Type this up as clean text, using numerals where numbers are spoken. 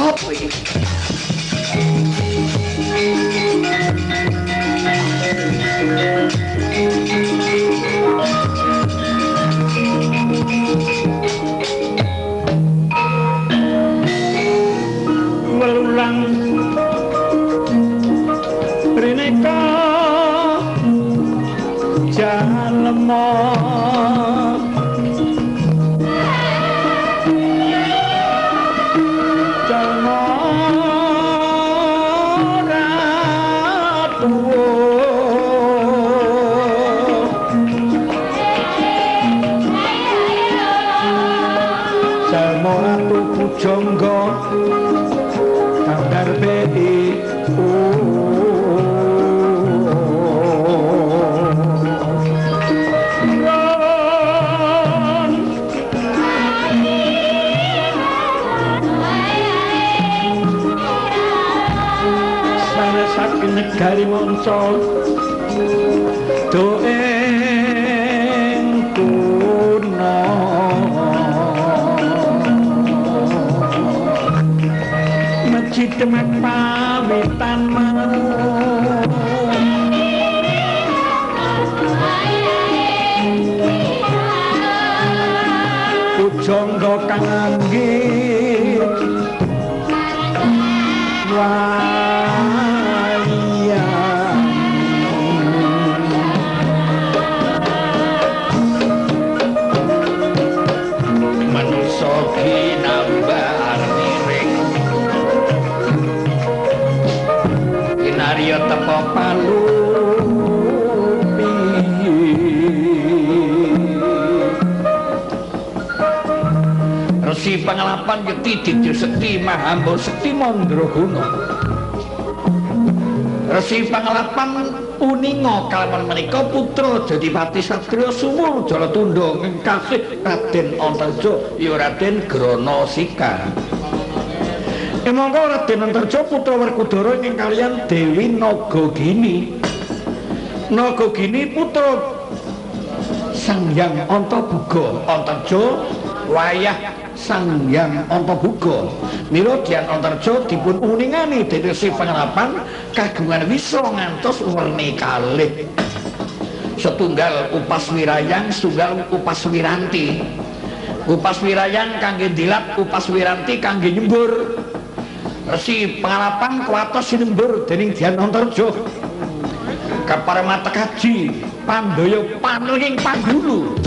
Sapa iki? Welulang rineka jalma Jonggo kang darbe saking negari manca do ing kuna Demak pawitan mau pujangga kang anggit wayang manusa kinambar miring kinarya tepa palupi. Resi Pangalapan Yekti Didya Sekti Mahamba Sekti Mandraguna. Resi Pangalapan uninga kalawan menika putra Jatipati Satriya Sumur Jalatunda ngekasih Raden Antarja ya Raden Granasika. Monggo Raden Antarja putra Werkudara ingkang kaliyan Dewi Nagagini. Nagagini putra Sang Hyang Antabuga. Antarja wayah Sang Hyang Antabuga. Mila Dian Antarja dipun uningani dening Resi Pangalapan kagungan wisa ngantos werni kalih. Setunggal upas wirayang, setunggal upas wiranti. Upas wirayang kangge dilat, upas wiranti kangge nyembur. Resi Pangalapan kuwatos sinembur dening Dian Antarja. Kaparemata kaji pandaya paneling panggulu.